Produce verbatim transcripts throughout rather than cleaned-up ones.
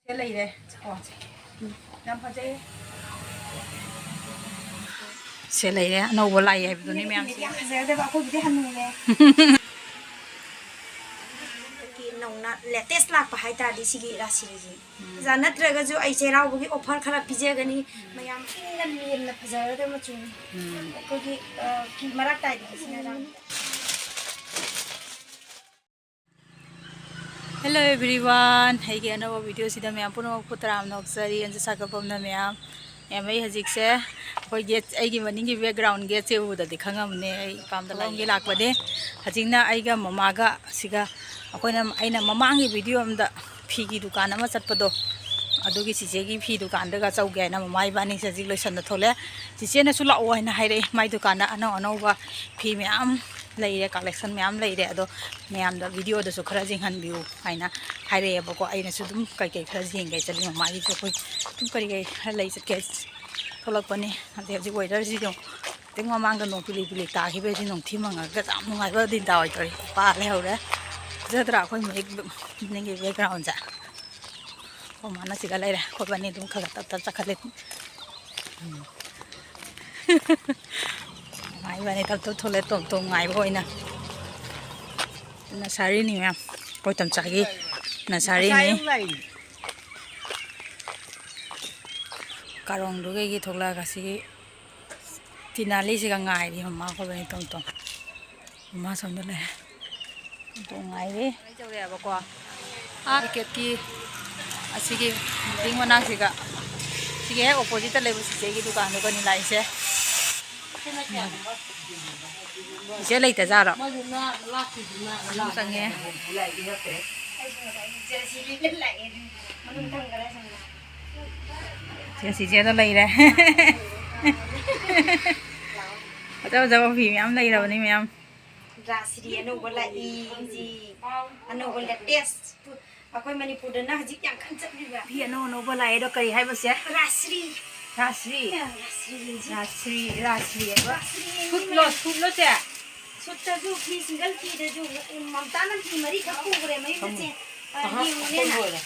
ꯁꯦ ꯂꯩꯔꯦ꯫ ꯑꯣ, ꯁꯦ꯫ ꯎꯝ, ꯌꯥꯝ ꯐꯖꯩꯌꯦ꯫ ꯁꯦ ꯂꯩꯔꯦ꯫ ꯑꯅꯧꯕ ꯂꯥꯛꯏ ꯍꯥꯏꯕꯗꯨꯅꯤ ꯃꯌꯥꯝꯁꯦ꯫ ꯌꯥꯝ ꯐꯖꯒꯗꯕ, ꯑꯩꯈꯣꯏꯕꯨꯗꯤ ꯍꯟꯅꯨꯔꯦ꯫ ꯍꯟꯗꯛꯀꯤ ꯅꯧꯅ latest ꯂꯥꯛꯄ ꯍꯥꯏꯇꯥꯔꯗꯤ ꯁꯤꯒꯤ ꯔꯥꯁꯤꯔꯤꯁꯦ꯫ ꯎꯝ꯫ ꯑꯣꯖꯥ ꯅꯠꯇ꯭ꯔꯒꯁꯨ ꯑꯩ ꯆꯩꯔꯥꯎꯕꯒꯤ offer ꯈꯔ ꯄꯤꯖꯒꯅꯤ꯫ ꯃꯌꯥꯝ ꯏꯪꯅ ꯂꯦꯝꯅ ꯐꯖꯒꯗꯕ ꯃꯆꯨꯅꯤ꯫ ꯎꯝ꯫ ꯑꯩꯈꯣꯏꯒꯤ, ꯑ, ꯐꯤ ꯃꯔꯛ ꯇꯥꯏꯗꯅ ꯁꯤꯅ ꯔꯥꯅꯤ꯫ Hello everyone, ꯑꯩꯒꯤ ꯑꯅꯧꯕ video ꯁꯤꯗ ꯃꯌꯥꯝ ꯄꯨꯝꯅꯃꯛꯄꯨ ꯇꯔꯥꯝꯅ ꯑꯣꯛꯆꯔꯤ꯫ ꯑꯟꯖꯨ ꯁꯥꯒꯠꯐꯝꯅ ꯃꯌꯥꯝ, ꯃꯌꯥꯝ, ꯑꯩ ꯍꯧꯖꯤꯛꯁꯦ ꯑꯩꯈꯣꯏ gate, ꯑꯩꯒꯤ ꯃꯅꯤꯡꯒꯤ background gate ꯁꯦ ꯎꯕꯗꯗꯤ ꯈꯪꯉꯝꯅꯦ ꯑꯩ ꯏꯄꯥꯝꯗ ꯂꯥꯛꯑꯝꯒꯦ ꯂꯥꯛꯄꯅꯦ꯫ ꯍꯧꯖꯤꯛꯅ ꯑꯩꯒ ꯃꯃꯥꯒ ꯁꯤꯒ ꯑꯩꯈꯣꯏꯅ, ꯑꯩꯅ ꯃꯃꯥꯡꯒꯤ video ꯑꯃꯗ ꯐꯤꯒꯤ ꯗꯨꯀꯥꯟ ꯑꯃ ꯆꯠꯄꯗꯣ, ꯑꯗꯨꯒꯤ ꯆꯤꯆꯦꯒꯤ ꯐꯤ ꯗꯨꯀꯥꯟꯗꯒ ꯆꯧꯒꯦ ꯍꯥꯏꯅ ꯃꯃꯥ ꯏꯕꯥꯅꯤꯁꯦ ꯍꯧꯖꯤꯛ ꯂꯣꯏꯁꯟꯕ ꯊꯣꯛꯂꯦ꯫ ꯆꯤꯆꯦꯅꯁꯨ ꯂꯥꯛꯑꯣ ꯍꯥꯏꯅ ꯍꯥꯏꯔꯛꯑꯦ, ꯃꯥꯏ ꯗꯨꯀꯥꯟꯗ ꯑꯅꯧ ꯑꯅꯧꯕ ꯐꯤ ꯃꯌꯥꯝ ꯂꯩꯔꯦ, collection ꯃꯌꯥꯝ ꯂꯩꯔꯦ꯫ ꯑꯗꯣ ꯃꯌꯥꯝꯗ video ꯗꯁꯨ ꯈꯔ ꯌꯦꯡꯍꯟꯕꯤꯌꯨ ꯍꯥꯏꯅ ꯍꯥꯏꯔꯛꯑꯦꯕꯀꯣ꯫ ꯑꯩꯅꯁꯨ ꯑꯗꯨꯝ ꯀꯩꯀꯩ ꯈꯔ ꯌꯦꯡꯒꯦ ꯆꯠꯂꯤ꯫ ꯃꯃꯥꯒꯤꯁꯨ ꯑꯩꯈꯣꯏ ꯑꯗꯨꯝ ꯀꯔꯤ ꯀꯔꯤ ꯈꯔ ꯂꯩ ꯆꯠꯀꯦ ꯊꯣꯛꯂꯛꯄꯅꯤ꯫ ꯑꯗꯩ ꯍꯧꯖꯤꯛ weather ꯁꯤꯁꯨ ꯈꯤꯇꯪ ꯃꯃꯥꯡꯗ ꯅꯣꯡ ꯄꯤꯂꯤ ꯄꯤꯂꯤ ꯇꯥꯈꯤꯕꯩ ꯍꯧꯖꯤꯛ ꯅꯣꯡꯊꯤ ꯃꯪꯉꯒ ꯌꯥꯝ ꯅꯨꯡꯉꯥꯏꯕ ꯗꯤꯟꯗꯥ ꯑꯣꯏꯗꯧꯔꯤ꯫ ꯄꯥ ꯂꯩꯍꯧꯔꯦ꯫ ꯐꯖꯗ꯭ꯔꯥ ꯑꯩꯈꯣꯏ ꯃꯅꯤꯡꯒꯤ background ꯁꯦ? ꯑꯩꯈꯣꯏ ꯃꯥꯅ ꯁꯤꯗ ꯂꯩꯔꯦ꯫ ꯑꯩꯈꯣꯏ ꯕꯥꯅꯤ ꯑꯗꯨꯝ ꯈꯔ ꯈꯔ ꯇꯞ ꯇꯞ ꯆꯠꯈꯠꯂꯦ꯫ ꯎꯝ꯫ ꯃꯃꯥ ꯏꯕꯥꯅꯤ ꯇꯞ ꯇꯞ ꯊꯣꯛꯂꯦ, ꯇꯣꯝ ꯇꯣꯝ ꯉꯥꯏꯕ ꯑꯣꯏꯅ꯫ ꯅꯁꯥꯔꯤꯅꯤ ꯃꯌꯥꯝ, ꯑꯩꯈꯣꯏ ꯇꯝꯆꯥꯒꯤ ꯅꯁꯥꯔꯤꯅꯤ꯫ ꯀꯥꯔꯣꯡꯗꯨꯒꯤ ꯊꯣꯛꯂꯛꯑꯒ ꯁꯤꯒꯤ ꯐꯤꯅꯥꯂꯤꯁꯤꯒ ꯉꯥꯏꯔꯤ ꯃꯃꯥ ꯑꯩꯈꯣꯏꯕꯅꯤ ꯇꯣꯝ ꯇꯣꯝ꯫ ꯃꯃꯥ ꯁꯣꯝꯗ ꯂꯩꯔꯦ꯫ ꯇꯣꯝ ꯇꯣꯝ ꯉꯥꯏꯔꯤ꯫ ꯀꯃꯥꯏꯅ ꯇꯧꯔꯦꯕꯀꯣ? ꯑꯥ, market ꯀꯤ ꯑꯁꯤꯒꯤ building ꯃꯅꯥꯛꯁꯤꯒ, ꯁꯤꯒꯤ ꯍꯦꯛ opposite ꯇ ꯂꯩꯕ ꯆꯤꯆꯦꯒꯤ ꯗꯨꯀꯥꯟꯗꯨꯒꯅꯤ ꯂꯥꯛꯏꯁꯦ꯫ ꯏꯆꯦ ꯂꯩꯇꯖꯥꯔꯣ? ꯃꯅꯨꯡ ꯆꯪꯉꯦ꯫ ꯁꯦ, ꯁꯤꯁꯦ ꯑꯗ ꯂꯩꯔꯦ꯫ ꯐꯖ ꯐꯖꯕ ꯐꯤ ꯃꯌꯥꯝ ꯂꯩꯔꯕꯅꯤ ꯃꯌꯥꯝ꯫ ꯔꯥꯁꯔꯤ ꯑꯅꯧꯕ ꯂꯥꯛꯏ, ꯖꯤ꯫ ꯑꯅꯧꯕ latest꯫ ꯑꯩꯈꯣꯏ ꯃꯅꯤꯄꯨꯔꯗꯅ ꯍꯧꯖꯤꯛ ꯌꯥꯝ ꯀꯟꯅ ꯆꯠꯂꯤꯕ꯫ ꯐꯤ ꯑꯅꯧ ꯑꯅꯧꯕ ꯂꯥꯛꯑꯦ ꯑꯗꯣ ꯀꯔꯤ ꯍꯥꯏꯕꯁꯦ? ꯔꯥꯁꯔꯤ꯫ ꯔꯥꯁꯔꯤ꯫ ꯔꯥꯁꯔꯤ, ꯖꯤ꯫ ꯔꯥꯁꯔꯤ, ꯔꯥꯁꯔꯤ ꯍꯥꯏꯕ꯫ ꯔꯥꯁꯔꯤ꯫ Suit ꯂꯣ, suit ꯂꯣ ꯆꯦ? Suit ꯇꯁꯨ ꯐꯤ single ꯐꯤꯗꯁꯨ ꯃꯝꯇꯥꯅ ꯐꯤ ꯃꯔꯤꯈꯛ ꯄꯨꯈ꯭ꯔꯦ ꯃꯌꯨꯝꯗ ꯆꯦ꯫ ꯑ, ꯑꯍ, ꯌꯦꯡꯉꯨꯅꯦ ꯅ꯫ ꯂꯣꯏꯔꯦ꯫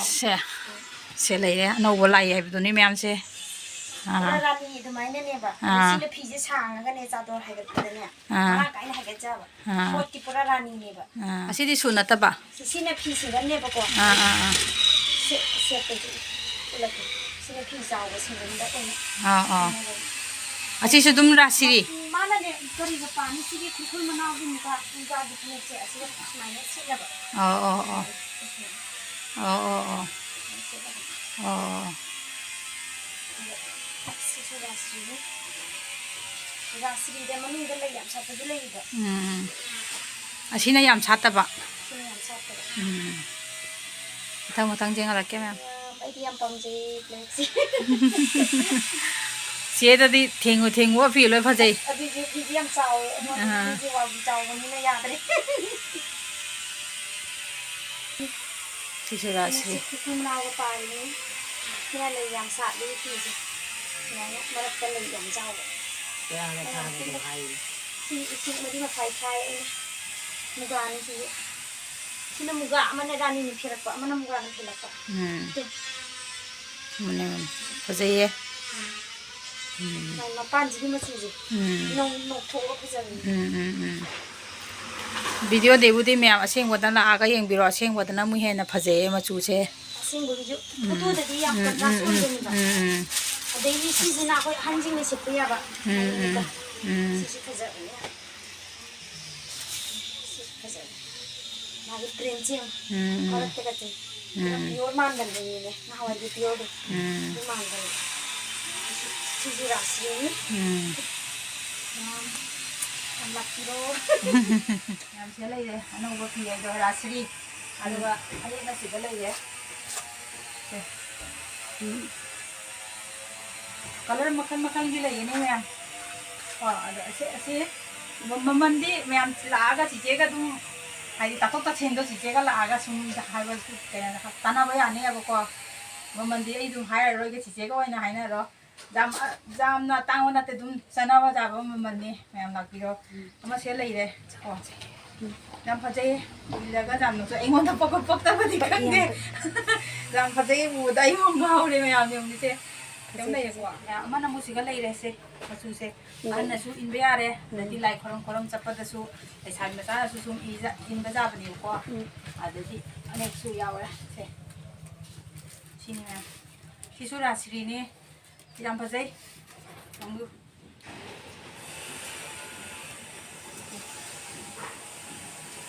ꯁꯦ, ꯁꯦ ꯂꯩꯔꯦ ꯑꯅꯧꯕ ꯂꯥꯛꯏ ꯍꯥꯏꯕꯗꯨꯅꯤ ꯃꯌꯥꯝꯁꯦ꯫ ꯑꯥ꯫ ꯄꯨꯔꯥ ꯔꯥꯅꯤ ꯑꯗꯨꯃꯥꯏꯅꯅꯦꯕ꯫ ꯑꯥ꯫ ꯁꯤꯅ ꯐꯤꯁꯦ ꯁꯥꯡꯉꯒꯅꯦ ꯆꯥꯗꯣꯔ ꯍꯥꯏꯒꯠꯄꯗꯅꯦ ꯑꯥ꯫ ꯃꯔꯥꯡ ꯀꯥꯏꯅ ꯍꯥꯏꯒꯠꯆꯕ꯫ ꯑꯥ꯫ ꯄꯣꯠꯇꯤ ꯄꯨꯔꯥ ꯔꯥꯅꯤꯅꯦꯕ꯫ ꯑꯥ꯫ ꯑꯁꯤꯗꯤ ꯁꯨ ꯅꯠꯇꯕ? ꯁꯤ-, ꯁꯤꯅ ꯐꯤ ꯁꯤꯡꯒꯜꯅꯦꯕꯀꯣ꯫ ꯑꯥ, ꯑꯥ, ꯑꯥ꯫ ꯁꯦ-, ꯁꯦꯠꯄꯁꯨ ꯎꯠꯂꯛꯀꯦ꯫ ꯁꯤꯅ ꯐꯤ ꯆꯥꯎꯕ ꯁꯤꯡꯒꯜꯗ ꯑꯣꯏꯅ ꯑꯥ, ꯑꯥ꯫ ꯁꯤꯖꯤꯟꯅꯕꯅꯤ꯫ ꯑꯁꯤꯁꯨ ꯑꯗꯨꯝ ꯔꯥꯁꯤꯔꯤ? ꯃꯥꯅꯅꯦ ꯀꯔꯤꯒ ꯄꯥꯅꯤ? ꯁꯤꯒꯤ ꯈꯨꯔꯈꯨꯜ ꯃꯅꯥꯎꯒꯤ ꯃꯨꯒꯥ, ꯃꯨꯒꯥꯒꯤ ꯐꯅꯦꯛꯁꯦ ꯑꯁꯤꯒ ꯁꯨꯃꯥꯏꯅ ꯁꯦꯠꯅꯕ꯫ ꯑꯣ, ꯑꯣ, ꯑꯣ꯫ ꯑꯣ, ꯑꯣ, ꯑꯣ꯫ ꯑꯣ꯫ ꯁꯤꯁꯨ ꯔꯥꯁꯇ꯭ꯔꯤꯅꯤ꯫ ꯔꯥꯁꯇ꯭ꯔꯤꯗ ꯃꯅꯨꯡꯗ ꯂꯩ ꯌꯥꯝ ꯁꯥꯠꯄꯁꯨ ꯂꯩꯌꯦꯕ꯫ ꯎꯝ꯫ ꯑꯁꯤꯅ ꯌꯥꯝ ꯁꯥꯠꯇꯕ꯫ ꯁꯤꯅ ꯌꯥꯝ ꯁꯥꯠꯇꯕ꯫ ꯎꯝ꯫ ꯃꯊꯪ ꯃꯊꯪ ꯆꯦꯟꯈꯠꯂꯛꯀꯦ ꯃꯌꯥꯝ꯫ ꯑꯩꯗꯤ ꯌꯥꯝ ꯄꯥꯝꯖꯩ ꯕ꯭ꯂꯦꯛꯁꯦ꯫ ꯆꯦꯗꯗꯤ ꯊꯦꯡꯉꯨ ꯊꯦꯡꯉꯨ ꯐꯤ ꯂꯣꯏ ꯐꯖꯩ꯫ ꯑꯗꯨꯏꯁꯨ ꯐꯤꯗꯤ ꯌꯥꯝ ꯆꯥꯎꯋꯦ꯫ ꯑꯥ꯫ ꯑꯩꯉꯣꯟꯗꯗꯤ ꯋꯥꯡ ꯆꯥꯎꯕꯅꯤꯅ ꯌꯥꯗ꯭ꯔꯦ꯫ ꯁꯤꯁꯨ ꯔꯥꯁꯤ꯫ ꯃꯁꯤ ꯈꯨꯔꯈꯨꯜ ꯃꯅꯥꯎꯒ ꯄꯥꯔꯤꯅꯤ꯫ ꯁꯤꯅ ꯂꯩ ꯌꯥꯝ ꯁꯥꯠꯂꯤ ꯐꯤꯁꯦ꯫ ꯁꯨꯃꯥꯏꯅ ꯃꯔꯛꯇ ꯂꯩ ꯌꯥꯝ ꯆꯥꯎꯕ꯫ ꯀꯌꯥꯒ ꯊꯥꯕꯅꯣ ꯍꯥꯏꯔꯤꯅꯦ꯫ ꯁꯤ ꯏꯆꯦ ꯃꯔꯤ ꯃꯈꯥꯏ ꯊꯥꯏ ꯑꯩꯅ꯫ ꯃꯨꯒꯥꯅꯤ ꯁꯤꯁꯨ꯫ ꯁꯤꯅ ꯃꯨꯒꯥ ꯑꯃꯅ ꯔꯥꯅꯤꯅ ꯐꯦꯜꯂꯛꯄ, ꯑꯃꯅ ꯃꯨꯒꯥꯅ ꯐꯦꯜꯂꯛꯄ꯫ ꯎꯝ꯫ ꯁꯦ꯫ ꯃꯅꯦ, ꯃꯅꯦ꯫ ꯐꯖꯩꯌꯦ꯫ ꯎꯝ꯫ ꯃꯥꯏ ꯃꯄꯥꯟꯁꯤꯒꯤ ꯃꯆꯨꯁꯦ꯫ ꯎꯝ꯫ ꯅꯧ-, ꯅꯧꯊꯣꯛꯑꯒ ꯐꯖꯕꯅꯤ꯫ ꯎꯝ, ꯎꯝ, ꯎꯝ꯫ ꯚꯤꯗꯤꯑꯣꯗꯩꯕꯨꯗꯤ ꯃꯌꯥꯝ ꯑꯁꯦꯡꯕꯗ ꯂꯥꯛꯑꯒ ꯌꯦꯡꯕꯤꯔꯣ, ꯑꯁꯦꯡꯕꯗꯅ ꯑꯃꯨꯛ ꯍꯦꯟꯅ ꯐꯖꯩꯌꯦ ꯃꯆꯨꯁꯦ꯫ ꯑꯁꯦꯡꯕꯒꯤꯁꯨ ꯎꯝ꯫ ꯐꯣꯇꯣꯗꯗꯤ ꯌꯥꯝ ꯎꯝ, contrast ꯎꯝ, ꯎꯝ, ꯑꯣꯏꯕꯅꯦꯕ꯫ ꯎꯝ, ꯎꯝ꯫ ꯑꯗꯩꯗꯤ ꯁꯤꯁꯤꯅ ꯑꯩꯈꯣꯏ ꯑꯍꯟꯁꯤꯡꯅ ꯁꯦꯠꯄ ꯌꯥꯕ ꯎꯝ, ꯎꯝ, ꯂꯩꯅꯤꯀꯣ꯫ ꯎꯝ꯫ ꯁꯤꯁꯨ ꯐꯖꯕꯅꯦ꯫ ꯁꯤ ꯐꯖꯕꯅꯦ꯫ ꯃꯥꯒꯤ printꯁꯦ ꯌꯦꯡꯉꯣ꯫ ꯎꯝ, ꯎꯝ꯫ ꯃꯔꯛꯇꯒ ꯆꯤꯡ-, ꯎꯝ꯫ Pure ꯃꯥꯟꯕꯅꯦ꯫ ꯅꯍꯥꯟꯋꯥꯏꯒꯤ pureꯗꯣ꯫ ꯎꯝ꯫ ꯑꯗꯨ ꯃꯥꯟꯕꯅꯦ꯫ ꯁꯤ-, ꯁꯤꯁꯨ ꯔꯥꯁꯇ꯭ꯔꯤꯅꯤ꯫ ꯎꯝ꯫ ꯃꯌꯥꯝ ꯌꯥꯝ ꯂꯥꯛꯄꯤꯔꯣ꯫ ꯌꯥꯝ ꯁꯤꯗ ꯂꯩꯔꯦ꯫ ꯑꯅꯧꯕ ꯐꯤ ꯍꯥꯏꯗꯣ ꯔꯥꯁꯇ꯭ꯔꯤ꯫ ꯑꯗꯨꯒ ꯎꯝ꯫ ꯑꯔꯦꯛꯅ ꯁꯤꯗ ꯂꯩꯔꯦ꯫ ꯁꯦ꯫ ꯎꯝ꯫ Colour ꯃꯈꯜ ꯃꯈꯜꯒꯤ ꯂꯩꯒꯅꯤ ꯃꯌꯥꯝ꯫ ꯀꯣ, ꯑꯗꯣ ꯑꯁꯤ, ꯑꯁꯤ ꯃ-, ꯃꯃꯜꯗꯤ ꯃꯌꯥꯝ ꯂꯥꯛꯑꯒ ꯆꯤꯆꯦꯒ ꯑꯗꯨꯝ, ꯍꯥꯏꯗꯤ, ꯇꯥꯊꯣꯛ ꯇꯥꯁꯤꯟꯗꯣ ꯆꯤꯆꯦꯒ ꯂꯥꯛꯑꯒ ꯁꯨꯝ ꯍꯥꯏꯕ, ꯀꯩꯅꯣ, ꯇꯥꯟꯅꯕ ꯌꯥꯅꯦꯕꯀꯣ꯫ ꯃꯃꯜꯗꯤ ꯑꯩ ꯑꯗꯨꯝ ꯍꯥꯏꯔꯔꯣꯏꯒꯦ, ꯆꯤꯆꯦꯒ ꯑꯣꯏꯅ ꯍꯥꯏꯅꯔꯣ꯫ ꯌꯥꯝ, ꯌꯥꯝꯅ ꯇꯥꯡꯕ ꯅꯠꯇꯦ, ꯑꯗꯨꯝ ꯆꯥꯟꯅꯕ ꯌꯥꯕ ꯃꯃꯜꯅꯤ꯫ ꯃꯌꯥꯝ ꯂꯥꯛꯄꯤꯔꯣ꯫ ꯎꯝ꯫ ꯑꯃ ꯁꯦ ꯂꯩꯔꯦ꯫ ꯀꯣ꯫ ꯎꯝ꯫ ꯌꯥꯝ ꯐꯖꯩꯌꯦ꯫ ꯏꯜꯂꯒ ꯌꯥꯝ ꯅꯣꯛꯆꯩ꯫ ꯑꯩꯉꯣꯟꯗ ꯄꯛꯄ ꯄꯛꯇꯕꯗꯤ ꯈꯪꯗꯦ꯫ ꯌꯥꯝ ꯌꯥꯝ ꯐꯖꯩꯌꯦ, ꯎꯕꯗ ꯑꯩ ꯌꯥꯝ ꯉꯥꯎꯔꯦ ꯃꯌꯥꯝ ꯌꯦꯡꯉꯤꯁꯦ꯫ ꯌꯥꯝ ꯐꯖꯩ, ꯂꯩꯔꯦꯀꯣ꯫ ꯐꯖꯩ꯫ ꯃꯌꯥꯝ ꯑꯃꯅ ꯑꯃꯨꯛ ꯁꯤꯒ ꯂꯩꯔꯦ ꯁꯦ꯫ ꯃꯆꯨꯁꯦ꯫ ꯎꯝ꯫ ꯑꯍꯟꯅꯁꯨ ꯏꯟꯕ ꯌꯥꯔꯦ꯫ ꯎꯝ꯫ ꯑꯗꯩꯗꯤ ꯂꯥꯏ ꯈꯣꯏꯔꯝ ꯈꯣꯏꯔꯝ ꯆꯠꯄꯗꯁꯨ ꯂꯩꯁꯥꯕꯤ ꯃꯆꯥꯅꯁꯨ ꯁꯨꯝ ꯏꯖ-, ꯏꯟꯕ ꯌꯥꯕꯅꯦꯕꯀꯣ꯫ ꯎꯝ꯫ ꯑꯗꯩꯗꯤ ꯑꯅꯦꯛꯁꯨ ꯌꯥꯎꯔꯦ ꯁꯦ꯫ ꯁꯤꯅꯤ ꯃꯌꯥꯝ꯫ ꯁꯤꯁꯨ ꯔꯥꯁ꯭ꯔꯤꯅꯤ꯫ ꯌꯥꯝ ꯐꯖꯩ꯫ ꯌꯦꯡꯕꯤꯌꯨ꯫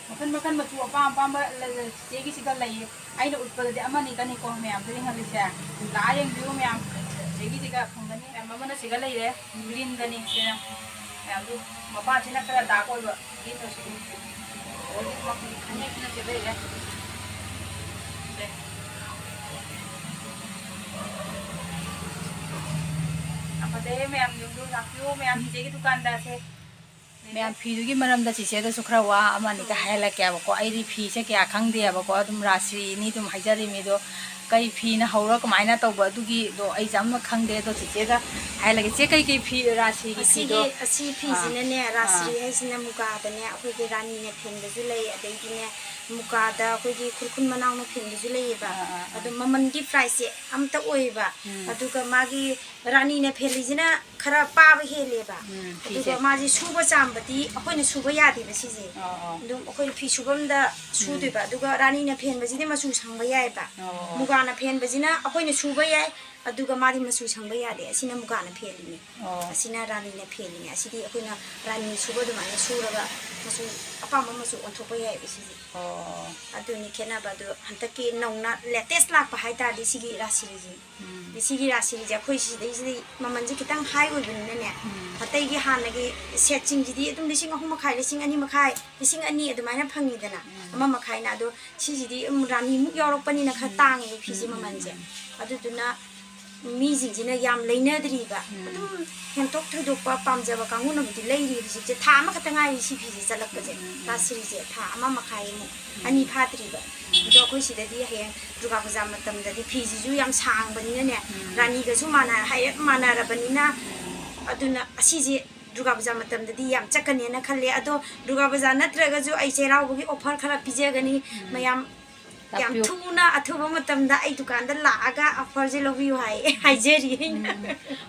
ꯃꯈꯟ ꯃꯈꯟ ꯃꯆꯨ ꯑꯄꯥꯝ ꯑꯄꯥꯝꯕ ꯂꯩ-, ꯂꯩ-, ꯆꯤꯆꯦꯒꯤꯁꯤꯗ ꯂꯩꯌꯦ꯫ ꯑꯩꯅ ꯎꯠꯄꯗꯗꯤ ꯑꯃꯅꯤ ꯈꯛꯇꯅꯤꯀꯣ ꯃꯌꯥꯝꯗ ꯌꯦꯡꯍꯜꯂꯤꯁꯦ꯫ ꯂꯥꯛꯑ ꯌꯦꯡꯕꯤꯌꯨ ꯃꯌꯥꯝ꯫ ꯆꯤꯆꯦꯒꯤꯁꯤꯒ ꯐꯪꯒꯅꯤ꯫ ꯃꯌꯥꯝ ꯑꯃꯅ ꯁꯤꯒ ꯂꯩꯔꯦ꯫ Green ꯗꯅꯤ ꯁꯤꯅ꯫ ꯃꯌꯥꯝꯗꯨ ꯃꯄꯥꯟꯁꯤꯅ ꯈꯔ dark ꯑꯣꯏꯕ꯫ Green ꯑꯣꯏꯁꯤꯗꯤ꯫ ꯍꯧꯖꯤꯛ ꯐꯅꯦꯛꯁꯤꯅ ꯁꯤ ꯂꯩꯔꯦ꯫ ꯁꯦ꯫ ꯌꯥꯝ ꯐꯖꯩꯌꯦ ꯃꯌꯥꯝ, ꯌꯦꯡꯕꯤꯌꯨ, ꯂꯥꯛꯄꯤꯌꯨ ꯃꯌꯥꯝ, ꯆꯤꯆꯦꯒꯤ ꯗꯨꯀꯥꯟꯗ ꯁꯦ꯫ ꯃꯌꯥꯝ, ꯐꯤꯗꯨꯒꯤ ꯃꯔꯝꯗ ꯆꯤꯆꯦꯗꯁꯨ ꯈꯔ ꯋꯥ ꯑꯃ ꯑꯅꯤꯒ ꯍꯥꯏꯍꯜꯂꯛꯀꯦꯕꯀꯣ꯫ ꯑꯩꯗꯤ ꯐꯤꯁꯦ ꯀꯌꯥ ꯈꯪꯗꯦꯕꯀꯣ, ꯑꯗꯨꯝ ꯔꯥꯁ꯭ꯔꯤꯅꯤ ꯑꯗꯨꯝ ꯍꯥꯏꯖꯔꯤꯃꯤ꯫ ꯑꯗꯣ ꯀꯩ ꯐꯤꯅ ꯍꯧꯔ ꯀꯃꯥꯏꯅ ꯇꯧꯕ ꯑꯗꯨꯒꯤꯗꯣ ꯑꯩꯁꯦ ꯑꯃ ꯈꯪꯗꯦ꯫ ꯑꯗꯣ ꯆꯤꯆꯦꯗ ꯍꯥꯏꯍꯜꯂꯒꯦ꯫ ꯆꯦ, ꯀꯩꯀꯩ ꯐꯤ ꯔꯥꯁ꯭ꯔꯤꯒꯤ ꯑꯁꯤꯒꯤ, ꯐꯤꯗꯣ? ꯑꯁꯤ ꯑꯥ꯫ ꯐꯤꯁꯤꯅꯅꯦ, ꯑꯥ꯫ ꯔꯥꯁ꯭ꯔꯤ ꯍꯥꯏꯁꯤꯅ ꯃꯨꯒꯥꯗꯅꯦ, ꯑꯩꯈꯣꯏꯒꯤ ꯔꯥꯅꯤꯅ ꯐꯦꯟꯕꯁꯨ ꯂꯩ, ꯑꯗꯩꯗꯤꯅꯦ ꯃꯨꯒꯥꯗ ꯑꯩꯈꯣꯏꯒꯤ ꯈꯨꯔꯈꯨꯜ ꯃꯅꯥꯎꯅ ꯐꯦꯟꯕꯁꯨ ꯂꯩꯌꯦꯕ꯫ ꯑꯥ, ꯑꯥ, ꯑꯥ꯫ ꯑꯗꯣ ꯃꯃꯜꯒꯤ price ꯁꯦ ꯑꯝꯇ ꯑꯣꯏꯌꯦꯕ꯫ ꯎꯝ꯫ ꯑꯗꯨꯒ ꯃꯥꯒꯤ ꯔꯥꯅꯤꯅ ꯐꯦꯜꯂꯤꯁꯤꯅ ꯈꯔ ꯄꯥꯕ ꯍꯦꯜꯂꯦꯕ꯫ ꯎꯝ, ꯑꯗꯨꯒ ꯐꯤꯁꯦ꯫ ꯃꯥꯁꯦ ꯁꯨꯕ ꯆꯥꯝꯕꯗꯤ ꯑꯩꯈꯣꯏꯅ ꯁꯨꯕ ꯌꯥꯗꯦꯕ ꯁꯤꯁꯦ꯫ ꯑꯣ, ꯑꯣ꯫ ꯑꯗꯨꯝ ꯑꯩꯈꯣꯏ ꯐꯤ ꯁꯨꯐꯝꯗ ꯎꯝ꯫ ꯁꯨꯗꯣꯏꯕ꯫ ꯑꯗꯨꯒ ꯔꯥꯅꯤꯅ ꯐꯦꯟꯕꯁꯤꯗꯤ ꯃꯆꯨ ꯁꯪꯕ ꯌꯥꯏꯑꯕ꯫ ꯑꯣ, ꯑꯣ꯫ ꯃꯨꯒꯥꯅ ꯐꯦꯟꯕꯁꯤꯅ ꯑꯩꯈꯣꯏꯅ ꯁꯨꯕ ꯌꯥꯏ, ꯑꯗꯨꯒ ꯃꯥꯗꯤ ꯃꯆꯨ ꯁꯪꯕ ꯌꯥꯗꯦ꯫ ꯑꯁꯤꯅ ꯃꯨꯒꯥꯅ ꯐꯦꯜꯂꯤꯅꯦ꯫ ꯑꯣ꯫ ꯑꯁꯤꯅ ꯔꯥꯅꯤꯅ ꯐꯦꯜꯂꯤꯅꯦ꯫ ꯑꯁꯤꯗꯤ ꯑꯩꯈꯣꯏꯅ ꯔꯥꯅꯤ ꯁꯨꯕ ꯑꯗꯨꯃꯥꯏꯅ ꯁꯨꯔꯒ ꯃꯆꯨ ꯑꯄꯥꯝꯕ ꯃꯆꯨ ꯑꯣꯟꯊꯣꯛꯄ ꯌꯥꯏꯑꯕ ꯁꯤꯁꯦ꯫ ꯑꯣ꯫ ꯑꯗꯨꯅꯤ ꯈꯦꯠꯅꯕ꯫ ꯑꯗꯨ ꯍꯟꯗꯛꯀꯤ ꯅꯧꯅ latest ꯂꯥꯛꯄ ꯍꯥꯏꯇꯥꯔꯗꯤ ꯁꯤꯒꯤ ꯔꯥꯁ꯭ꯔꯤꯁꯤꯅꯤ꯫ ꯎꯝ꯫ ꯑꯗꯩ ꯁꯤꯒꯤ ꯔꯥꯁ꯭ꯔꯤꯁꯦ ꯑꯩꯈꯣꯏ ꯁꯤꯗꯩꯁꯤꯗꯤ ꯃꯃꯜꯁꯦ ꯈꯤꯇꯪ high ꯑꯣꯏꯕꯅꯤꯅꯅꯦ, ꯎꯝ꯫ ꯑꯇꯩꯒꯤ ꯍꯥꯟꯅꯒꯤ set ꯁꯤꯡꯁꯤꯗꯤ ꯑꯗꯨꯝ ꯂꯤꯁꯤꯡ ꯑꯍꯨꯝ ꯃꯈꯥꯏ, ꯂꯤꯁꯤꯡ ꯑꯅꯤ ꯃꯈꯥꯏ, ꯂꯤꯁꯤꯡ ꯑꯅꯤ ꯑꯗꯨꯃꯥꯏꯅ ꯐꯪꯉꯤꯗꯅ, ꯎꯝ꯫ ꯑꯃ ꯃꯈꯥꯏꯅ꯫ ꯑꯗꯣ ꯁꯤꯁꯤꯗꯤ ꯑꯗꯨꯝ ꯔꯥꯅꯤꯃꯨꯛ ꯌꯥꯎꯔꯛꯄꯅꯤꯅ ꯈꯔ ꯎꯝ꯫ ꯇꯥꯡꯉꯦꯕ ꯐꯤꯁꯦ ꯎꯝ, ꯎꯝ, ꯃꯃꯜꯁꯦ꯫ ꯎꯝ꯫ ꯑꯗꯨꯗꯨꯅ ꯃꯤꯁꯤꯡꯁꯤꯅ ꯌꯥꯝ ꯂꯩꯅꯗ꯭ꯔꯤꯕ꯫ ꯎꯝ꯫ ꯑꯗꯨꯝ ꯍꯦꯟꯇꯣꯛ ꯊꯣꯏꯗꯣꯛꯄ ꯄꯥꯝꯖꯕ ꯀꯥꯡꯕꯨꯅꯕꯨꯗꯤ ꯂꯩꯔꯤ ꯍꯧꯖꯤꯛꯁꯦ꯫ ꯊꯥ ꯑꯃꯈꯛꯇ ꯉꯥꯏꯔꯤ ꯁꯤ ꯐꯤꯁꯦ ꯆꯠꯂꯛꯄꯁꯦ꯫ ꯎꯝ, ꯎꯝ, ꯎꯝ꯫ ꯔꯥꯁ꯭ꯔꯤꯁꯦ ꯊꯥ ꯑꯃ ꯃꯈꯥꯏꯃꯨꯛ, ꯎꯝ꯫ ꯑꯅꯤ ꯐꯥꯗ꯭ꯔꯤꯕ꯫ ꯑꯗꯣ ꯑꯩꯈꯣꯏ ꯁꯤꯗꯗꯤ ꯍꯌꯦꯡ ꯗꯨꯔꯒꯥ ꯄꯨꯖꯥ ꯃꯇꯝꯗꯗꯤ ꯐꯤꯁꯤꯁꯨ ꯌꯥꯝ ꯁꯥꯡꯕꯅꯤꯅꯅꯦ, ꯎꯝ꯫ ꯔꯥꯅꯤꯒꯁꯨ ꯃꯥꯟꯅ-, ꯍꯥꯏꯔꯞ ꯃꯥꯟꯅꯔꯕꯅꯤꯅ, ꯑꯗꯨꯅ ꯑꯁꯤꯁꯦ ꯗꯨꯔꯒꯥ ꯄꯨꯖꯥ ꯃꯇꯝꯗꯗꯤ ꯌꯥꯝ ꯆꯠꯀꯅꯦꯅ ꯈꯜꯂꯦ꯫ ꯑꯗꯣ ꯗꯨꯔꯒꯥ ꯄꯨꯖꯥ ꯅꯠꯇ꯭ꯔꯒꯁꯨ ꯑꯩ ꯆꯩꯔꯥꯎꯕꯒꯤ offer ꯈꯔ ꯄꯤꯖꯒꯅꯤ꯫ ꯃꯌꯥꯝ ꯌꯥꯝ ꯂꯥꯛꯄꯤꯌꯨ꯫ ꯊꯨꯅ ꯑꯊꯨꯕ ꯃꯇꯝꯗ ꯑꯩ ꯗꯨꯀꯥꯟꯗ ꯂꯥꯛꯑꯒ offerꯁꯦ ꯂꯧꯕꯤꯌꯨ ꯍꯥꯏ, ꯍꯥꯏꯖꯔꯤ ꯑꯩꯅ꯫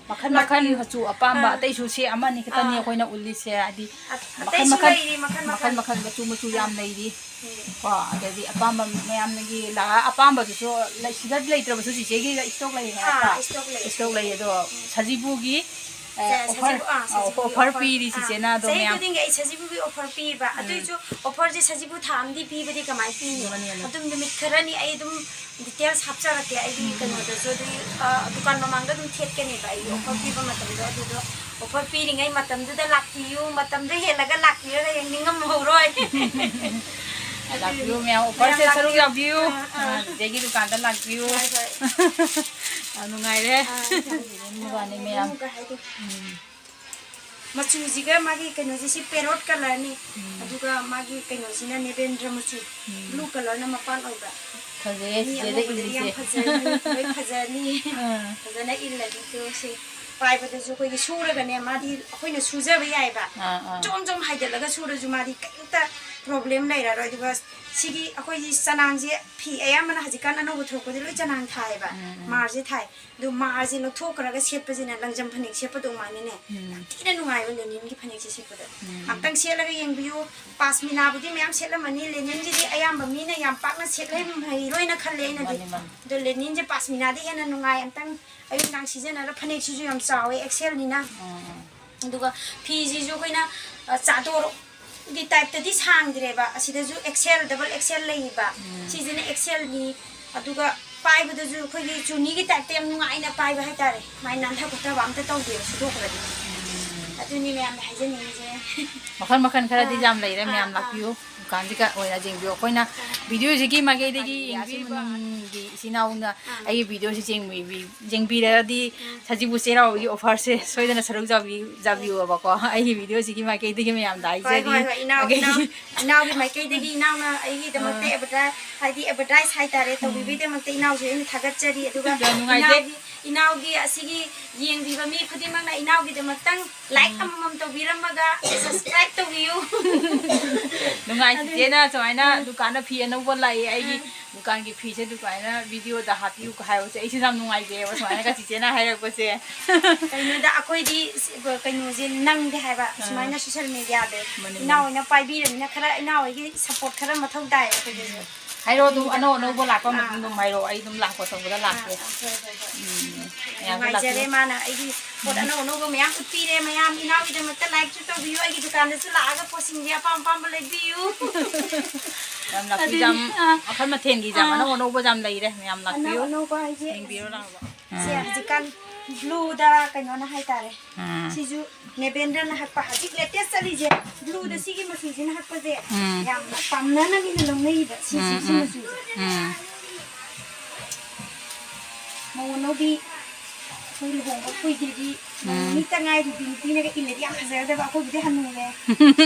ꯃꯈꯟ ꯃꯈꯟ ꯂꯥꯛꯄꯤꯌꯨ꯫ ꯃꯆꯨ ꯑꯄꯥꯝꯕ ꯑꯥ꯫ ꯑꯇꯩꯁꯨ ꯁꯤ ꯑꯃꯅꯤ ꯈꯛꯇꯅꯤ ꯑꯥ꯫ ꯑꯩꯈꯣꯏꯅ ꯎꯠꯂꯤꯁꯦ, ꯍꯥꯏꯗꯤ ꯑ-, ꯃꯈꯟ ꯑꯇꯩꯁꯨ ꯃꯈꯟ, ꯂꯩꯔꯤ, ꯃꯈꯟ ꯃꯈꯟ ꯃꯈꯟ꯫ ꯃꯈꯟ ꯃꯆꯨ ꯃꯆꯨ ꯌꯥꯝ ꯑꯥ꯫ ꯂꯩꯔꯤ꯫ ꯎꯝ꯫ ꯀꯣ, ꯑꯗꯩꯗꯤ ꯑꯄꯥꯝꯕ ꯃꯌꯥꯝꯅꯒꯤ ꯂꯥꯛꯑ ꯑꯄꯥꯝꯕꯗꯨꯁꯨ ꯂꯩ-, ꯁꯤꯗ ꯂꯩꯇ꯭ꯔꯕꯁꯨ ꯆꯤꯆꯦꯒꯤ stock ꯂꯩ ꯍꯥꯏꯔꯦꯀꯣ? ꯑꯥ, stock ꯂꯩ꯫ Stock ꯂꯩ, ꯑꯗꯣ ꯎꯝ꯫ ꯁꯖꯤꯕꯨꯒꯤ ꯑꯦ, ꯁꯦ, offer, ꯁꯖꯤꯕꯨ, ꯑꯥ, ꯑ, ꯁꯖꯤꯕꯨꯒꯤ offer offer꯫ ꯄꯤꯔꯤ ꯑꯥ, ꯆꯤꯆꯦꯅ ꯑꯗꯣ ꯆꯍꯤ ꯃꯌꯥꯝ꯫ ꯈꯨꯗꯤꯡꯒꯤ ꯑꯩ ꯁꯖꯤꯕꯨꯒꯤ offer ꯄꯤꯕ꯫ ꯎꯝ꯫ ꯑꯗꯨꯏꯁꯨ offerꯁꯦ ꯁꯖꯤꯕꯨ ꯊꯥ ꯑꯝꯗꯤ ꯄꯤꯕꯗꯤ ꯀꯃꯥꯏꯅ ꯄꯤꯅꯤ? ꯃꯥꯅꯤ, ꯃꯥꯅꯤ꯫ ꯑꯗꯨꯝ ꯅꯨꯃꯤꯠ ꯈꯔꯅꯤ ꯑꯩ ꯑꯗꯨꯝ details ꯍꯥꯞꯆꯔꯛꯀꯦ ꯑꯩꯒꯤ ꯎꯝ, ꯎꯝ꯫ ꯀꯩꯅꯣꯗꯁꯨ ꯑꯗꯨꯝ, ꯑ, ꯗꯨꯀꯥꯟ ꯃꯃꯥꯡꯗ ꯑꯗꯨꯝ ꯊꯦꯠꯀꯅꯦꯕ ꯑꯩꯒꯤ ꯎꯝ, offer ꯎꯝ꯫ ꯄꯤꯕ ꯃꯇꯝꯗꯣ꯫ ꯑꯗꯨꯗꯣ offer ꯄꯤꯔꯤꯉꯩ ꯃꯇꯝꯗꯨꯗ ꯂꯥꯛꯄꯤꯌꯨ, ꯃꯇꯝꯗꯣ ꯍꯦꯜꯂꯒ ꯂꯥꯛꯄꯤꯔꯒ ꯍꯌꯦꯡ ꯅꯤꯡꯉꯝꯍꯧꯔꯣꯏ꯫ ꯑꯗꯨꯒꯤ ꯂꯥꯛꯄꯤꯌꯨ ꯃꯌꯥꯝ, offerꯁꯦ ꯃꯌꯥꯝ ꯁꯔꯨꯛ ꯂꯥꯛꯄꯤꯌꯨ꯫ ꯌꯥꯕꯤꯌꯨ꯫ ꯑꯥ, ꯑꯥ꯫ ꯑ, ꯆꯤꯆꯦꯒꯤ ꯗꯨꯀꯥꯟꯗ ꯂꯥꯛꯄꯤꯌꯨ꯫ ꯍꯣꯏ, ꯍꯣꯏ꯫ ꯌꯥꯝ ꯅꯨꯡꯉꯥꯏꯔꯦ꯫ ꯑꯥ, ꯌꯥꯝ ꯅꯨꯡꯉꯥꯏꯔꯦ꯫ ꯃꯌꯥꯝ꯫ ꯎꯝ꯫ ꯃꯆꯨꯁꯤꯒ ꯃꯥꯒꯤ ꯀꯩꯅꯣꯁꯦ, ꯁꯤ parrot colourꯅꯤ꯫ ꯎꯝ꯫ ꯑꯗꯨꯒ ꯃꯥꯒꯤ ꯀꯩꯅꯣꯁꯤꯅ ꯅꯦꯕꯦꯟꯗ꯭ꯔ ꯃꯆꯨ, ꯎꯝ꯫ Blue colourꯅ ꯃꯄꯥꯟ ꯑꯣꯏꯕ꯫ ꯐꯖꯩꯌꯦ, ꯃꯤ ꯆꯤꯆꯦꯗ ꯑꯉꯧꯕꯗꯗꯤ ꯌꯥꯝ ꯏꯜꯂꯤꯁꯦ꯫ ꯐꯖꯅꯤ, ꯂꯣꯏ ꯐꯖꯅꯤ꯫ ꯑꯥ꯫ ꯐꯖꯅ ꯏꯜꯂꯗꯤ ꯇꯣ ꯁꯤ ꯄꯥꯏꯕꯗꯁꯨ ꯑꯩꯈꯣꯏꯒꯤ ꯁꯨꯔꯒꯅꯦ, ꯃꯥꯗꯤ ꯑꯩꯈꯣꯏꯅ ꯁꯨꯖꯕ ꯌꯥꯏꯕ꯫ ꯑꯥ, ꯑꯥ꯫ ꯖꯣꯝ ꯖꯣꯝ ꯍꯥꯏꯗꯠꯂꯒ ꯁꯨꯔꯁꯨ ꯃꯥꯗꯤ ꯀꯩꯝꯇ problem ꯂꯩꯔꯔꯣꯏ꯫ ꯑꯗꯨꯒ ꯁꯤꯒꯤ ꯑꯩꯈꯣꯏꯒꯤ ꯆꯅꯥꯡꯁꯦ, ꯐꯤ ꯑꯌꯥꯝꯕꯅ ꯍꯧꯖꯤꯛꯀꯥꯟ ꯑꯅꯧꯕ ꯊꯣꯛꯄꯗꯤ ꯂꯣꯏ ꯆꯅꯥꯡ ꯊꯥꯏꯌꯦꯕ꯫ ꯎꯝ, ꯎꯝ꯫ ꯃꯥꯔꯁꯦ ꯊꯥꯏ꯫ ꯑꯗꯨ ꯃꯥꯔꯁꯦ ꯂꯧꯊꯣꯛꯈ꯭ꯔꯒ ꯁꯦꯠꯄꯁꯤꯅ ꯂꯪꯖꯝ ꯐꯅꯦꯛ ꯁꯦꯠꯄꯗꯧ ꯃꯥꯟꯅꯤꯅꯦ꯫ ꯎꯝ꯫ ꯌꯥꯝ ꯊꯤꯅ ꯅꯨꯡꯉꯥꯏꯕ linenꯒꯤ ꯐꯅꯦꯛꯁꯦ ꯁꯦꯠꯄꯗ꯫ ꯎꯝ꯫ ꯑꯝꯇꯪ ꯁꯦꯠꯂꯒ ꯌꯦꯡꯕꯤꯌꯨ꯫ Pashminaꯕꯨꯗꯤ ꯃꯌꯥꯝ ꯁꯦꯠꯂꯝꯃꯅꯤ, linenꯒꯤꯗꯤ ꯑꯌꯥꯝꯕ ꯃꯤꯅ ꯌꯥꯝ ꯄꯥꯛꯅ ꯁꯦꯠꯂꯝꯍꯩꯔꯣꯏꯅ ꯈꯜꯂꯦ ꯑꯩꯅꯗꯤ꯫ ꯃꯥꯅꯤ, ꯃꯥꯅꯤ꯫ ꯑꯗꯣ linenꯁꯦ Pashminaꯗꯤ ꯍꯦꯟꯅ ꯅꯨꯡꯉꯥꯏ꯫ ꯑꯝꯇꯪ ꯑꯌꯨꯛ ꯅꯨꯡꯗꯥꯡ ꯁꯤꯖꯤꯟꯅꯔ, ꯐꯅꯦꯛꯁꯤꯁꯨ ꯌꯥꯝ ꯆꯥꯎꯋꯦ, XLꯅꯤꯅ꯫ ꯎꯝ, ꯎꯝ꯫ ꯑꯗꯨꯒ ꯐꯤꯁꯤꯁꯨ ꯑꯩꯈꯣꯏꯅ, ꯑ, ꯆꯥꯗꯣꯔꯒꯤ typeꯇꯗꯤ ꯁꯥꯡꯗ꯭ꯔꯦꯕ꯫ ꯑꯁꯤꯗꯁꯨ XL, double XL ꯂꯩꯌꯦꯕ꯫ ꯎꯝ꯫ ꯁꯤꯁꯤꯅ XLꯅꯤ꯫ ꯑꯗꯨꯒ ꯄꯥꯏꯕꯗꯁꯨ ꯑꯩꯈꯣꯏꯒꯤ ꯆꯨꯅꯤꯒꯤ typeꯇ ꯌꯥꯝ ꯅꯨꯡꯉꯥꯏꯅ ꯄꯥꯏꯕ ꯍꯥꯏꯇꯥꯔꯦ꯫ ꯃꯥꯏ ꯅꯥꯟꯊ ꯈꯣꯠꯊꯕ ꯑꯝꯇ ꯇꯧꯗꯦꯕ ꯁꯨꯗꯣꯛꯈ꯭ꯔꯗꯤ꯫ ꯎꯝ꯫ ꯑꯗꯨꯅꯤ ꯃꯌꯥꯝꯗ ꯍꯥꯏꯖꯅꯤꯡꯉꯤꯁꯦ꯫ ꯃꯈꯜ ꯃꯈꯜ ꯈꯔꯗꯤ ꯑꯥ, ꯌꯥꯝ ꯂꯩꯔꯦ, ꯑꯥ, ꯃꯌꯥꯝ ꯑꯥ꯫ ꯂꯥꯛꯄꯤꯌꯨ, ꯗꯨꯀꯥꯟꯁꯤꯒ ꯑꯣꯏꯅ ꯌꯦꯡꯕꯤꯌꯨ꯫ ꯑꯩꯈꯣꯏꯅ ꯑꯥ꯫ ꯚꯤꯗꯤꯑꯣꯁꯤꯒꯤ ꯃꯥꯏꯀꯩꯗꯒꯤ ꯑꯥ, ꯌꯦꯡꯕꯤꯕ ꯃꯅꯨꯡꯒꯤ ꯏꯆꯤꯟ ꯏꯅꯥꯎꯅ ꯑꯥ꯫ ꯑꯩꯒꯤ ꯚꯤꯗꯤꯑꯣꯁꯤ ꯌꯦꯡꯕꯤꯕꯤ-, ꯌꯦꯡꯕꯤꯔꯒꯗꯤ ꯑꯥ꯫ ꯁꯖꯤꯕꯨ ꯆꯩꯔꯥꯎꯕꯒꯤ ꯑꯣꯐꯔꯁꯦ ꯁꯣꯏꯗꯅ ꯁꯔꯨꯛ ꯌꯥꯕꯤ-, ꯌꯥꯕꯤꯌꯨꯕꯀꯣ꯫ ꯑꯩꯒꯤ ꯚꯤꯗꯤꯑꯣꯁꯤꯒꯤ ꯃꯥꯏꯀꯩꯗꯒꯤ ꯃꯌꯥꯝꯗ ꯍꯣꯏ, ꯍꯥꯏꯖꯔꯤ꯫ ꯍꯣꯏ, ꯍꯣꯏ, ꯏꯅꯥꯎ, ꯑꯗꯒꯤ ꯏꯅꯥꯎ, ꯏꯅꯥꯎꯒꯤ ꯃꯥꯏꯀꯩꯗꯒꯤ ꯏꯅꯥꯎꯅ ꯑꯩꯒꯤꯗꯃꯛꯇ ꯑꯥ꯫ ꯑꯦꯗꯚꯔꯇꯥꯏ-, ꯍꯥꯏꯗꯤ ꯑꯦꯗꯚꯔꯇꯥꯏꯁ ꯍꯥꯏꯇꯥꯔꯦ, ꯎꯝ꯫ ꯇꯧꯕꯤꯕꯒꯤꯗꯃꯛꯇ ꯏꯅꯥꯎꯁꯦ ꯑꯩꯅ ꯊꯥꯒꯠꯆꯔꯤ꯫ ꯑꯗꯨꯒ ꯌꯥꯝ ꯅꯨꯡꯉꯥꯏꯖꯩ꯫ ꯏꯅꯥꯎꯒꯤ, ꯏꯅꯥꯎꯒꯤ ꯑꯁꯤꯒꯤ ꯌꯦꯡꯕꯤꯕ ꯃꯤ ꯈꯨꯗꯤꯡꯃꯛꯅ ꯏꯅꯥꯎꯒꯤꯗꯃꯛꯇꯪ ꯂꯥꯏꯛ ꯎꯝ꯫ ꯑꯃꯃꯝ ꯇꯧꯕꯤꯔꯝꯃꯒ ꯁꯕꯁꯀ꯭ꯔꯥꯏꯕ ꯇꯧꯕꯤꯌꯨ꯫ ꯅꯨꯡꯉꯥꯏ, ꯑꯗꯨꯅꯤ꯫ ꯆꯤꯆꯦꯅ ꯁꯨꯃꯥꯏꯅ ꯎꯝ꯫ ꯗꯨꯀꯥꯟꯗ ꯐꯤ ꯑꯅꯧꯕ ꯂꯥꯛꯑꯦ, ꯑꯩꯒꯤ ꯎꯝ꯫ ꯗꯨꯀꯥꯟꯒꯤ ꯐꯤꯁꯦ ꯑꯗꯨꯃꯥꯏꯅ ꯚꯤꯗꯤꯑꯣꯗ ꯍꯥꯞꯄꯤꯌꯨ ꯍꯥꯏꯕꯁꯦ ꯑꯩꯁꯨ ꯌꯥꯝ ꯅꯨꯡꯉꯥꯏꯖꯩꯑꯕ, ꯁꯨꯃꯥꯏꯅꯒ ꯆꯤꯆꯦꯅ ꯍꯥꯏꯔꯛꯄꯁꯦ꯫ ꯀꯩꯅꯣꯗ ꯑꯩꯈꯣꯏꯗꯤ ꯁꯤ-, ꯀꯩꯅꯣꯁꯦ ꯅꯪꯗꯦ ꯍꯥꯏꯕ, ꯑꯥ꯫ ꯁꯨꯃꯥꯏꯅ ꯁꯣꯁꯦꯜ ꯃꯤꯗꯤꯌꯥꯗꯣ꯫ ꯃꯥꯅꯤ, ꯏꯅꯥꯎ ꯃꯥꯅꯤ꯫ ꯍꯣꯏꯅ ꯄꯥꯏꯕꯤꯔꯕꯅꯤꯅ ꯈꯔ ꯏꯅꯥꯎ ꯍꯣꯏꯒꯤ ꯁꯞꯄꯣꯔꯠ ꯈꯔ ꯃꯊꯧ ꯇꯥꯏꯌꯦꯕ ꯑꯩꯈꯣꯏꯗꯁꯨ꯫ ꯎꯝ꯫ ꯍꯥꯏꯔꯛꯑꯣ ꯑꯗꯨꯝ, ꯑꯗꯨꯒꯤꯗ-, ꯑꯅꯧ ꯑꯅꯧꯕ ꯂꯥꯛꯄ ꯑꯥ꯫ ꯃꯇꯨꯡ ꯑꯗꯨꯝ ꯍꯥꯏꯔꯛꯑꯣ, ꯑꯩ ꯑꯗꯨꯝ ꯂꯥꯛꯄ ꯇꯧꯕꯗ ꯑꯥ, ꯂꯥꯛꯀꯦ꯫ ꯑꯥ, ꯍꯣꯏ, ꯍꯣꯏ, ꯍꯣꯏ꯫ ꯎꯝ꯫ ꯃꯌꯥꯝꯁꯨ ꯅꯨꯡꯉꯥꯏꯖꯔꯦ, ꯂꯥꯛꯄꯤꯌꯨ꯫ ꯃꯥꯅ ꯑꯩꯒꯤ ꯄꯣꯠ ꯎꯝ꯫ ꯑꯅꯧ ꯑꯅꯧꯕ ꯃꯌꯥꯝ ꯎꯠꯄꯤꯔꯦ꯫ ꯃꯌꯥꯝ ꯏꯅꯥꯎꯒꯤꯗꯃꯛꯇ ꯂꯥꯏꯛꯁꯨ ꯇꯧꯕꯤꯌꯨ, ꯑꯩꯒꯤ ꯗꯨꯀꯥꯟꯗꯁꯨ ꯂꯥꯛꯑꯒ ꯄꯣꯠꯁꯤꯡꯁꯦ ꯑꯄꯥꯝ ꯑꯄꯥꯝꯕ ꯂꯩꯕꯤꯌꯨ꯫ ꯌꯥꯝ ꯂꯥꯛꯄꯤꯌꯨ, ꯑꯗꯨꯅꯤ, ꯌꯥꯝ ꯑꯥ꯫ ꯃꯈꯜ ꯃꯊꯦꯜꯒꯤ ꯌꯥꯝ ꯑꯥ꯫ ꯑꯅꯧ ꯑꯅꯧꯕ ꯌꯥꯝ ꯂꯩꯔꯦ, ꯃꯌꯥꯝ ꯑꯅꯧ ꯂꯥꯛꯄꯤꯌꯨ꯫ ꯑꯅꯧꯕ ꯍꯥꯏꯁꯦ ꯌꯦꯡꯕꯤꯔꯣ ꯂꯥꯛꯑꯣ꯫ ꯁꯦ ꯑꯥ꯫ ꯍꯧꯖꯤꯛꯀꯥꯟ ꯕ꯭ꯂꯨꯗ ꯀꯩꯅꯣꯅ ꯍꯥꯏꯇꯥꯔꯦ꯫ ꯑꯥ꯫ ꯁꯤꯁꯨ ꯃꯦꯕꯦꯟꯗ꯭ꯔꯅ ꯍꯛꯄ ꯍꯧꯖꯤꯛ ꯂꯦꯇꯦꯁ ꯆꯠꯂꯤꯁꯦ, ꯕ꯭ꯂꯨꯗ ꯁꯤꯒꯤ ꯃꯆꯨꯁꯤꯅ ꯍꯛꯄꯁꯦ ꯎꯝ꯫ ꯌꯥꯝꯅ ꯄꯥꯝꯅꯅ ꯃꯤꯅ ꯂꯧꯅꯩꯕ꯫ ꯁꯤꯁꯤ, ꯎꯝ, ꯁꯤ ꯎꯝ꯫ ꯃꯆꯨꯁꯦ꯫ ꯎꯝ꯫ ꯃꯧ ꯑꯅꯧꯕꯤ ꯑꯩꯈꯣꯏ ꯂꯨꯍꯣꯡꯕ ꯀꯨꯏꯗ꯭ꯔꯤꯕꯤ, ꯎꯝ꯫ ꯅꯨꯃꯤꯠꯇ ꯉꯥꯏꯔꯤꯕꯤ ꯅꯨꯄꯤꯅꯒ ꯏꯜꯂꯗꯤ ꯌꯥꯝ ꯐꯖꯒꯗꯕ, ꯑꯩꯈꯣꯏꯕꯨꯗꯤ ꯍꯟꯅꯨꯔꯦ꯫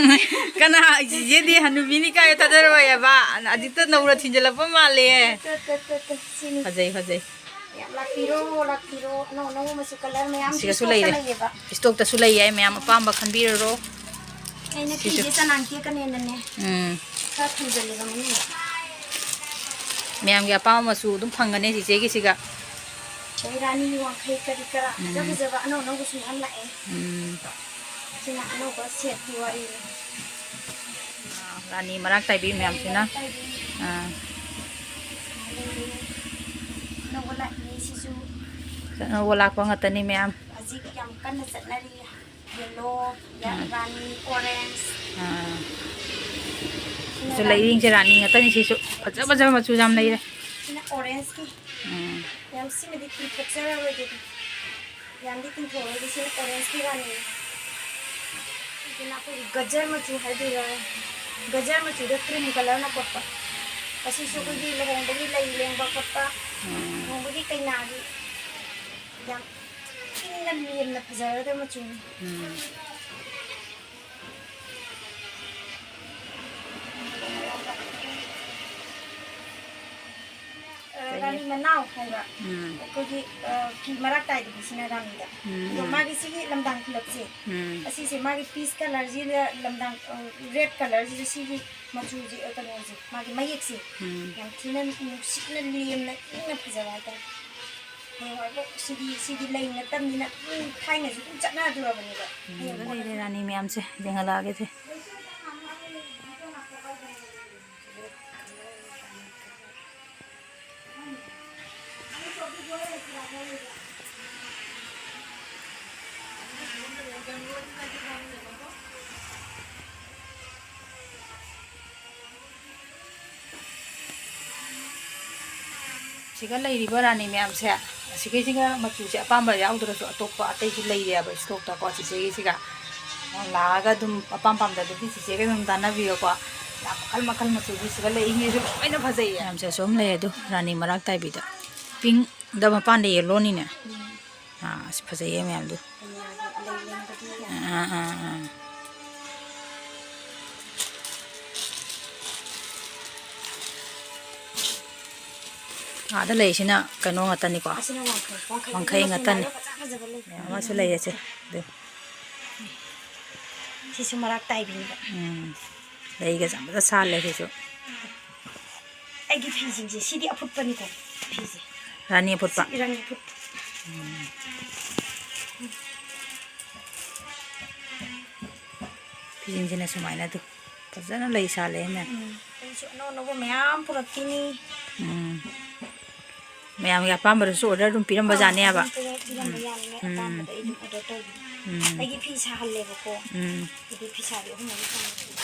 ꯀꯅꯥ ꯆꯤꯆꯦꯗꯤ ꯍꯅꯨꯕꯤꯅꯤ ꯀꯥꯏ ꯊꯥꯖꯔꯣꯏꯑꯕ, ꯍꯧꯖꯤꯛꯇ ꯅꯧꯅ ꯊꯤꯟꯖꯜꯂꯛꯄ ꯃꯥꯜꯂꯦ꯫ ꯇꯠ, ꯇꯠ, ꯇꯠ, ꯇꯠ, ꯁꯤꯅꯤ꯫ ꯐꯖꯩ, ꯐꯖꯩ꯫ ꯌꯥꯝ ꯂꯥꯛꯄꯤꯔꯣ, ꯂꯥꯛꯄꯤꯔꯣ꯫ ꯑꯅꯧ ꯑꯅꯧꯕ ꯃꯆꯨ ꯀꯂꯔ ꯃꯌꯥꯝꯁꯨ ꯁꯤꯒꯁꯨ ꯏꯁꯇꯣꯛꯇ ꯂꯩꯔꯦ꯫ ꯂꯩꯌꯦꯕ꯫ ꯏꯁꯇꯣꯛꯇꯁꯨ ꯂꯩꯌꯦ, ꯃꯌꯥꯝ ꯑꯄꯥꯝꯕ ꯈꯟꯕꯤꯔꯔꯣ꯫ ꯑꯩꯅ ꯁꯤꯁꯨ꯫ ꯐꯤꯁꯦ ꯆꯅꯥꯡ ꯇꯦꯛꯀꯅꯦꯅꯅꯦ꯫ ꯎꯝ꯫ ꯈꯔ ꯊꯝꯖꯜꯂꯦꯕ ꯃꯅꯨꯡꯗ꯫ ꯃꯌꯥꯝꯒꯤ ꯑꯄꯥꯝꯕ ꯃꯆꯨ ꯑꯗꯨꯝ ꯐꯪꯒꯅꯤ ꯆꯤꯆꯦꯒꯤꯁꯤꯒ꯫ ꯑꯗꯩ ꯔꯥꯅꯤ ꯋꯥꯡꯈꯩ ꯀꯔꯤ ꯀꯔꯥ ꯐꯖ ꯎꯝ꯫ ꯐꯖꯕ ꯑꯅꯧ ꯑꯅꯧꯕꯁꯨ ꯃꯌꯥꯝ ꯂꯥꯛꯑꯦ꯫ ꯎꯝ꯫ ꯁꯤꯅ ꯑꯅꯧꯕ ꯁꯦꯠꯀꯤ ꯋꯥꯔꯤꯅꯤ꯫ ꯑꯥ, ꯔꯥꯅꯤ ꯃꯔꯥꯛ ꯇꯥꯏꯕꯤ ꯃꯌꯥꯝꯁꯤꯅ꯫ ꯑꯥ꯫ ꯑꯅꯧꯕ ꯂꯥꯛꯏꯅꯤ ꯁꯤꯁꯨ꯫ ꯑꯅꯧꯕ ꯂꯥꯛꯄ ꯉꯥꯛꯇꯅꯤ ꯃꯌꯥꯝ꯫ ꯍꯧꯖꯤꯛ ꯌꯥꯝ ꯀꯟꯅ ꯆꯠꯅꯔꯤ꯫ ꯌꯦꯜꯂꯣ, ꯎꯝ꯫ ꯔꯥꯅꯤ, ꯑꯣꯔꯦꯟꯖ꯫ ꯑꯥ꯫ ꯁꯤꯁꯨ ꯂꯩꯔꯤꯡꯁꯦ ꯔꯥꯅꯤ ꯉꯥꯛꯇꯅꯤ ꯁꯤꯁꯨ꯫ ꯐꯖ ꯐꯖꯕ ꯃꯆꯨ ꯌꯥꯝ ꯂꯩꯔꯦ꯫ ꯁꯤꯅ ꯑꯣꯔꯦꯟꯖꯀꯤ꯫ ꯎꯝ꯫ ꯌꯥꯝ ꯁꯤꯃꯗꯤ ꯇꯤꯡꯊꯣꯛꯆꯔꯔꯣꯏꯒꯦ꯫ ꯌꯥꯝꯗꯤ ꯇꯤꯡꯊꯣꯛꯑꯔꯣꯏꯒꯦ꯫ ꯁꯤꯅ ꯑꯣꯔꯦꯟꯖꯀꯤ ꯔꯥꯅꯤ꯫ ꯑꯗꯨꯅ ꯑꯩꯈꯣꯏꯒꯤ ꯒꯖꯔ ꯃꯆꯨ ꯍꯥꯏꯗꯣꯏꯔꯥ, ꯒꯖꯔ ꯃꯆꯨꯗ cream colourꯅ ꯀꯣꯠꯄ꯫ ꯑꯁꯤꯁꯨ ꯑꯩꯈꯣꯏꯒꯤ ꯂꯨꯍꯣꯡꯕꯒꯤ ꯂꯩ ꯂꯦꯡꯕ ꯈꯣꯠꯄ, ꯎꯝ꯫ ꯂꯨꯍꯣꯡꯕꯒꯤ ꯀꯩꯅꯥꯒꯤ ꯌꯥꯝ ꯏꯪꯅ ꯂꯦꯝꯅ ꯐꯖꯒꯗꯕ ꯃꯆꯨꯅꯤ꯫ ꯎꯝ꯫ ꯑ, ꯔꯥꯅꯤ ꯃꯅꯥꯎ ꯍꯥꯏꯕ꯫ ꯎꯝ꯫ ꯑꯩꯈꯣꯏꯒꯤ, ꯑ, ꯐꯤ ꯃꯔꯥꯛ ꯇꯥꯏꯗꯕꯤꯁꯤꯅ ꯔꯥꯅꯤꯗ꯫ ꯎꯝ, ꯑꯗꯣ ꯎꯝ꯫ ꯃꯥꯒꯤ ꯁꯤꯒꯤ ꯂꯝꯗꯥꯡ ꯈꯨꯂꯞꯁꯦ, ꯎꯝ꯫ ꯑꯁꯤꯁꯦ ꯃꯥꯒꯤ peach colourꯁꯤꯗ ꯂꯝꯗꯥꯡ, ꯑ, red colourꯁꯤꯗ ꯁꯤꯒꯤ ꯃꯆꯨꯁꯦ, ꯑ, ꯀꯩꯅꯣꯁꯦ, ꯃꯥꯒꯤ ꯃꯌꯦꯛꯁꯦ ꯎꯝ꯫ ꯌꯥꯝ ꯊꯤꯅ ꯅꯨꯡꯁꯤꯅ ꯂꯦꯝꯅ ꯏꯪꯅ ꯐꯖꯕ ꯍꯥꯏꯇꯥꯔꯦ꯫ ꯍꯌꯦꯡꯋꯥꯏꯐꯥꯎ ꯁꯤꯗꯤ, ꯁꯤꯗꯤ ꯂꯩ ꯅꯠꯇꯕꯅꯤꯅ ꯑꯗꯨꯝ ꯊꯥꯏꯅꯁꯨ ꯑꯗꯨꯝ ꯆꯠꯅꯗꯣꯔꯕꯅꯦꯕ꯫ ꯎꯝ, ꯍꯌꯦꯡ ꯂꯩꯔꯦ, ꯔꯥꯅꯤ ꯃꯌꯥꯝꯁꯦ ꯌꯦꯡꯍꯜꯂꯛꯑꯒꯦꯁꯦ꯫ ꯁꯤꯒ ꯂꯩꯔꯤꯕ ꯔꯥꯅꯤ ꯃꯌꯥꯝꯁꯦ, ꯑꯁꯤꯒꯩꯁꯤꯒ ꯃꯆꯨꯁꯦ ꯑꯄꯥꯝꯕ ꯌꯥꯎꯗ꯭ꯔꯁꯨ ꯑꯇꯣꯞꯄ ꯑꯇꯩꯁꯨ ꯂꯩꯔꯦꯕ ꯏꯁꯇꯣꯛꯇꯀꯣ꯫ ꯆꯤꯆꯦꯒꯤꯁꯤꯒ ꯂꯥꯛꯑꯒ ꯑꯗꯨꯝ ꯑꯄꯥꯝ ꯄꯥꯝꯗꯕꯗꯤ ꯆꯤꯆꯦꯒ ꯑꯗꯨꯝ ꯇꯥꯟꯅꯕꯤꯌꯣꯀꯣ꯫ ꯌꯥꯝ ꯃꯈꯜ ꯃꯈꯜ ꯃꯆꯨꯗꯤ ꯁꯤꯒ ꯂꯩ, ꯏꯅꯦꯁꯨ ꯂꯣꯏꯅ ꯐꯖꯩꯌꯦ꯫ ꯃꯌꯥꯝꯁꯦ ꯑꯁꯨꯝ ꯂꯩ꯫ ꯑꯗꯨ ꯔꯥꯅꯤ ꯃꯔꯥꯛ ꯇꯥꯏꯕꯤꯗ, pinkꯗ ꯃꯄꯥꯟꯗ yellowꯅꯤꯅꯦ꯫ ꯑꯥ, ꯑꯁ ꯐꯖꯩꯌꯦ ꯃꯌꯥꯝꯗꯨ꯫ ꯑꯥ, ꯑꯥ, ꯑꯥ꯫ ꯑꯥꯗ ꯂꯩꯔꯤꯁꯤꯅ ꯀꯩꯅꯣ ꯉꯥꯛꯇꯅꯤꯀꯣ? ꯑꯁꯤꯅ ꯋꯥꯡꯈꯩ, ꯋꯥꯡꯈꯩ꯫ ꯋꯥꯡꯈꯩ ꯉꯥꯛꯇꯅꯤ꯫ ꯐꯖ ꯐꯖꯕ ꯂꯩ꯫ ꯃꯌꯥꯝ ꯑꯃꯁꯨ ꯂꯩꯌꯦ ꯁꯦ꯫ ꯑꯗꯨ꯫ ꯁꯤꯁꯨ ꯃꯔꯥꯛ ꯇꯥꯏꯕꯤꯅꯦꯕ꯫ ꯎꯝ꯫ ꯂꯩꯒꯁꯦ ꯌꯥꯝ ꯐꯖ ꯁꯥꯠꯂꯦ ꯁꯤꯁꯨ꯫ ꯑꯩꯒꯤ ꯐꯤꯁꯤꯡꯁꯦ, ꯁꯤꯗꯤ ꯑꯐꯨꯠꯄꯅꯤꯀꯣ, ꯐꯤꯁꯦ꯫ ꯔꯥꯅꯤ ꯑꯐꯨꯠꯄ꯫ ꯁꯤ ꯔꯥꯅꯤ ꯑꯐꯨꯠꯄ꯫ ꯎꯝ꯫ ꯐꯤꯁꯤꯡꯁꯤꯅ ꯁꯨꯃꯥꯏꯅ ꯑꯗꯨ ꯐꯖꯅ ꯂꯩ ꯁꯥꯠꯂꯦ ꯃꯌꯥꯝ꯫ ꯎꯝ꯫ ꯑꯩꯁꯨ ꯑꯅꯧ ꯑꯅꯧꯕ ꯃꯌꯥꯝ ꯄꯨꯔꯛꯈꯤꯅꯤ꯫ ꯎꯝ꯫ ꯃꯌꯥꯝꯒꯤ ꯑꯄꯥꯝꯕꯗꯁꯨ order ꯑꯗꯨꯝ ꯄꯤꯔꯝꯕ ꯖꯥꯠꯅꯦꯕ꯫ ꯑꯗꯨꯝ ꯄꯤꯔꯝꯕ ꯎꯝ꯫ ꯌꯥꯅꯤ, ꯅꯣꯏ ꯎꯝ꯫ ꯑꯄꯥꯝꯕꯗ ꯑꯩ ꯑꯗꯨꯝ order ꯇꯧꯕꯤꯅꯤ꯫ ꯎꯝ꯫ ꯑꯩꯒꯤ ꯐꯤ ꯁꯥꯍꯜꯂꯦꯕꯀꯣ꯫ ꯎꯝ꯫ ꯑꯗꯨ ꯐꯤ ꯁꯥꯕꯤ ꯑꯍꯨꯝ ꯃꯔꯤ ꯁꯥꯍꯜꯂꯦ꯫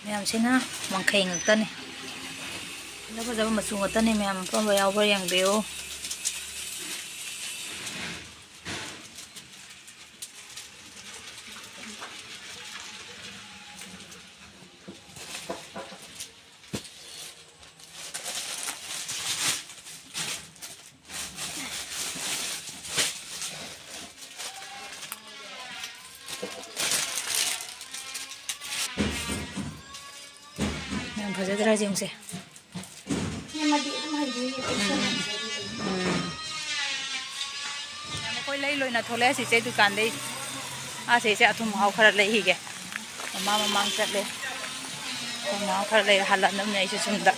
ꯃꯌꯥꯝꯁꯤꯅ ꯋꯥꯡꯈꯩ ꯉꯥꯛꯇꯅꯤ꯫ ꯐꯖ ꯐꯖꯕ ꯃꯆꯨ ꯉꯥꯛꯇꯅꯤ꯫ ꯃꯌꯥꯝ ꯑꯄꯥꯝꯕ ꯌꯥꯎꯕ꯭ꯔꯥ ꯌꯦꯡꯕꯤꯌꯨ꯫ ꯐꯖꯗ꯭ꯔꯥ ꯌꯦꯡꯁꯦ꯫ ꯁꯦꯝꯃꯗꯤ ꯑꯗꯨꯝ ꯍꯩꯗꯣꯏꯅꯦ, ꯎꯝ꯫ ꯃꯈꯣꯏ ꯂꯩ ꯂꯣꯏꯅ ꯊꯣꯛꯂꯛꯑꯦ ꯁꯤꯁꯦ ꯗꯨꯀꯥꯟꯗꯩ꯫ ꯑꯥ, ꯁꯤꯁꯦ ꯑꯊꯨꯝ ꯑꯍꯥꯎ ꯈꯔ ꯂꯩꯈꯤꯒꯦ꯫ ꯃꯃꯥ ꯃꯃꯥꯡ ꯆꯠꯂꯦ꯫ ꯑꯊꯨꯝ ꯑꯍꯥꯎ ꯈꯔ ꯂꯩꯔ ꯍꯜꯂꯛꯑꯗꯝꯅꯦ ꯑꯩꯁꯨ ꯁꯣꯝꯗ꯫